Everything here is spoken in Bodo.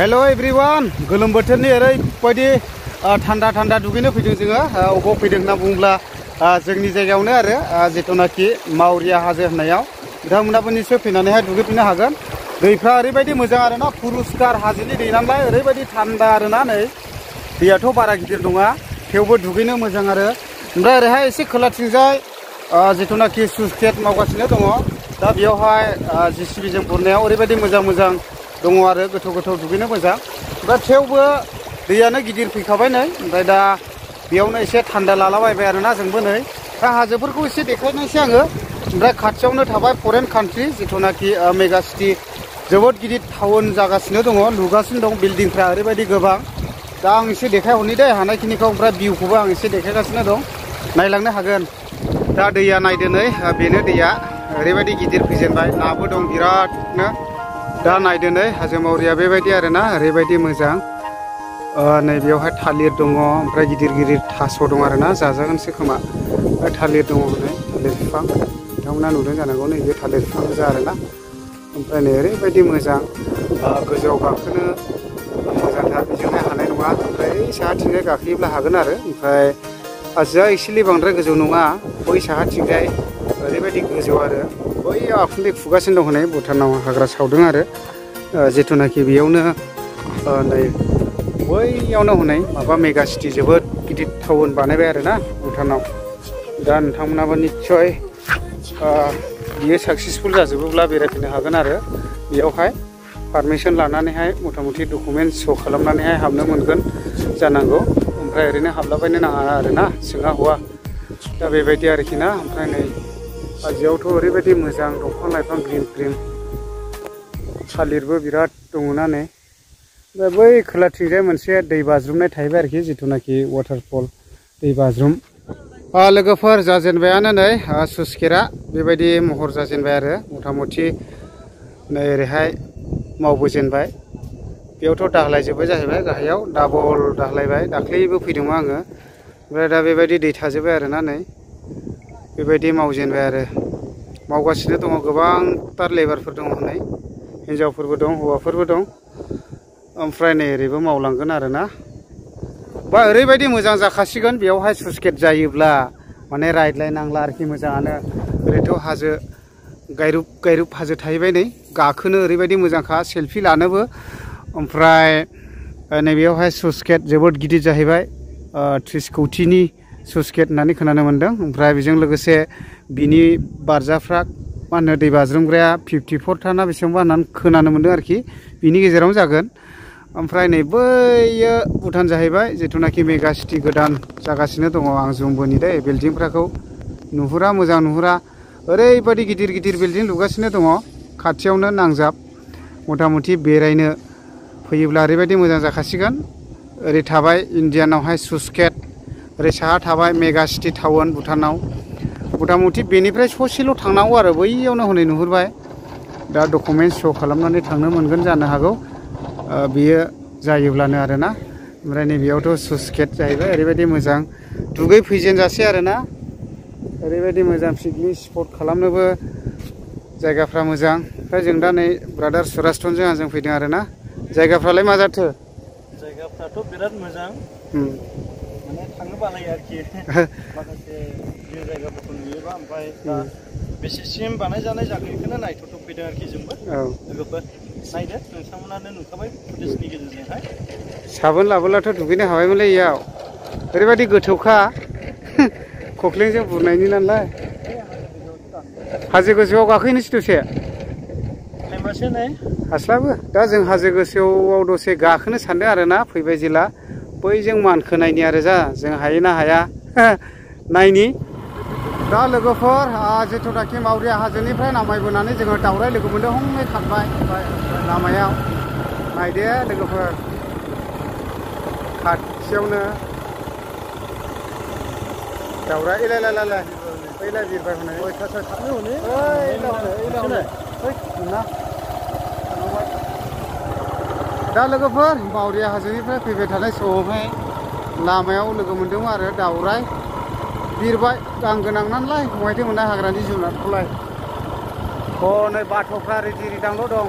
हेलो एवरीवन गोलोम बोथोरनि ओरैबायदि थान्दा थान्दा दुगैनो फैदों जोङो अबाव फैदों होनना बुङोब्ला जोंनि जायगायावनो आरो जितुनाखि मावरिया हाजो होननायाव बिथांमोनाबो निश्चय फैनानैहाय दुगैफैनो हागोन। दैफ्रा ओरैबायदि मोजां आरोना पुरुस्कार हाजोनि दै नालाय ओरैबायदि थान्दा आरोना नै दैयाथ' बारा गिदिर नङा थेवबो दुगैनो मोजां आरो ओमफ्राय ओरैहाय एसे खोलाथिंजाय जितुनाखि स्लुइस गेट मावगासिनो दङ दा बेयावहाय जेसिबिजों बुरनायाव ओरैबायदि मोजां मोजां दङ आरो गोथौ गोथौ दुगैनो मोजां ओमफ्राय थेवबो दैयानो गिदिर फैखाबाय नै ओमफ्राय दा बेयावनो एसे थान्दा लालाबायबाय आरोना जोंबो नै दा हाजोफोरखौ एसे देखायनोसै आङो ओमफ्राय खाथियावनो थाबाय फरेन कान्ट्रि जितुनाखि मेगा सिटि जोबोद गिदिर टाउन जागासिनो दङ लुगासिनो दं बिल्डिंफ्रा ओरैबायदि गोबां दा आं एसे देखायहरनि दे हानायखिनिखौ ओमफ्राय भिउखौबो आं एसे देखायगासिनो दं नायलांनो हागोन। दा दैया नायदो नै बेनो दैया ओरैबायदि गिदिर फैजेनबाय नाबो दं बिरादनो दा नायदो नै हाजो मावरिया बेबायदि आरोना ओरैबायदि मोजां नै बेयावहाय थालिर दङ ओमफ्राय गिदिर गिदिर थास' दं आरोना जाजागोनसो खोमा ओमफ्राय थालिर दङ नै थालिर बिफां नोंथांमोना नुदों जानांगौ नै बे थालिर बिफां गोजा आरोना ओमफ्राय नै ओरैबायदि मोजां गोजौआव गाखोनो मोजांथार बेजोंहाय हानाय नङा ओमफ्राय साहाथिंजाय गाखोयोब्ला हागोन आरो ओमफ्राय हाजोआ एक्सुवेलि बांद्राय गोजौ नङा बै साहाथिंजाय ओरैबायदि गोजौ आरो बैयाव आखुन्दै खुगासिनो दं हनै भुटानाव हाग्रा सावदों आरो जितुनाखि बेयावनो नै बैयावनो हनै माबा मेगा सिटि जोबोद गिदिर टाउन बानायबाय आरोना भुटानाव दा नोंथांमोनाबो निस्सय बियो साक्सेसफुल जाजोबोब्ला बेरायफैनो हागोन आरो बेयावहाय पारमिसन लानानैहाय मथा मथि डकुमेन्ट श' खालामनानैहाय हाबनो मोनगोन जानांगौ ओमफ्राय ओरैनो हाबलाबायनो नाङा आरोना सोङा हवा दा बेबायदि आरोखि ना ओमफ्राय नै हाजोआवथ' ओरैबायदि मोजां दंफां लाइफां ग्रिन ग्रिन थालिरबो बिराद दङना नै ओमफ्राय बै खोलाथिंजाय मोनसे दै बाज्रुमनाय थाहैबाय आरोखि जिथुनाखि वाटारफल दै बाज्रुम लोगोफोर जाजेनबायानो नै स्लुइस गेटआ बेबायदि महर जाजेनबाय आरो मथा मथि नै ओरैहाय मावबोजेनबाय बेयावथ' दाहलायजोब्बाय जाहैबाय गाहायाव डाबल दाहलायबाय दाख्लैबो फैदोंमोन आङो ओमफ्राय दा बेबायदि दै थाजोब्बाय आरोना नै बेबायदि मावजेनबाय आरो मावगासिनो दङ गोबांथार लेबारफोर दङ हनै हिनजावफोरबो दं हौवाफोरबो दं ओमफ्राय नै ओरैबो मावलांगोन आरोना बा ओरैबायदि मोजां जाखासिगोन बेयावहाय स्लुइस गेट जायोब्ला माने रायज्लायनांला आरोखि मोजाङानो ओरैथ' हाजो गायरुब गायरुब हाजो थाहैबाय नै गाखोनो ओरैबायदि मोजांखा सेल्फि लानोबो ओमफ्राय नैबेयावहाय स्लुइस गेट जोबोद गिदिर जाहैबाय 30 कौटिनि स्लुइस गेट होननानै खोनानो मोन्दों ओमफ्राय बेजों लोगोसे बिनि बारजाफ्रा मा होनो दै बाज्रुमग्राया 54 ना बेसेबांबा होननानै खोनानो मोन्दों आरोखि बिनि गेजेरावनो जागोन ओमफ्राय नै बैयो भुटान जाहैबाय जिथुनाखि मेगा सिटि गोदान जागासिनो दङ आं जुमबोनि दै बिल्डिंफ्राखौ नुहुरा मोजां नुहुरा ओरैबायदि गिदिर गिदिर बिल्डिं लुगासिनो दङ खाथियावनो नांजाब मथा मथि बेरायनो फैयोब्ला ओरैबायदि मोजां जाखासिगोन ओरै थाबाय इण्डियानावहाय स्लुइस गेट ओरै साहा थाबाय मेगा सिटि टाउन भुटानाव मथा मथि बेनिफ्राय ससेल' थांनांगौ आरो बैयावनो हनै नुहुरबाय दा डकुमेन्ट श' खालामनानै थांनो मोनगोन जानो हागौ बियो जायोब्लानो आरोना ओमफ्राय नैबेयावथ' स्लुइस गेट जाहैबाय ओरैबायदि मोजां दुगै फैजेनजासै आरोना ओरैबायदि मोजां पिकनिक स्पट खालामनोबो जायगाफ्रा मोजां ओमफ्राय जों दा नै ब्रादार सुरासटनजों आंजों फैदों आरोना जायगाफ्रालाय मा जाथो जायगाफ्राथ' बिराद मोजां माने थांनो बालायो आरोखि माखासे भिउ जायगाफोरखौ नुयोबा ओमफ्राय दा बेसेसिम बानायजानाय जागोन बेखौनो नायथ'थ' फैदों आरोखि जोंबो लोगोफोर नायदो नोंथांमोनानो नुखाबाय फुटेजनि गेजेरजोंहाय साबोन लाबोलाथ' दुगैनो हाबायमोनलै इयाव ओरैबायदि गोथौखा खख्लेंजों बुरनायनि नालाय हाजो गोजौआव गाखोहैनोसै दसे टाइमासो नै हास्लाबो दा जों हाजो गोजौआव दसे गाखोनो सानदों आरोना फैबाय जेला बैजों मानखोनायनि आरो जों हायो ना हाया नायनि दा लोगोफोर जिथुनाखि मावरिया हाजोनिफ्राय नामायबोनानै जोङो दावराय लोगो मोनदों हमै खारबाय लामायाव नायदो लोगोफोर खाथियावनो दावराय एलाय बैलाय बिरबाय हनै दा लोगोफोर मावरिया हाजोनिफ्राय फैबाय थानाय समावहाय लामायाव लोगो मोनदोंमोन आरो दावराय बिरबाय गां गोनां नालाय बहायथो मोननाय हाग्रानि जुनारखौलाय नै बाथ'फ्रा रिदि रिदांल' दं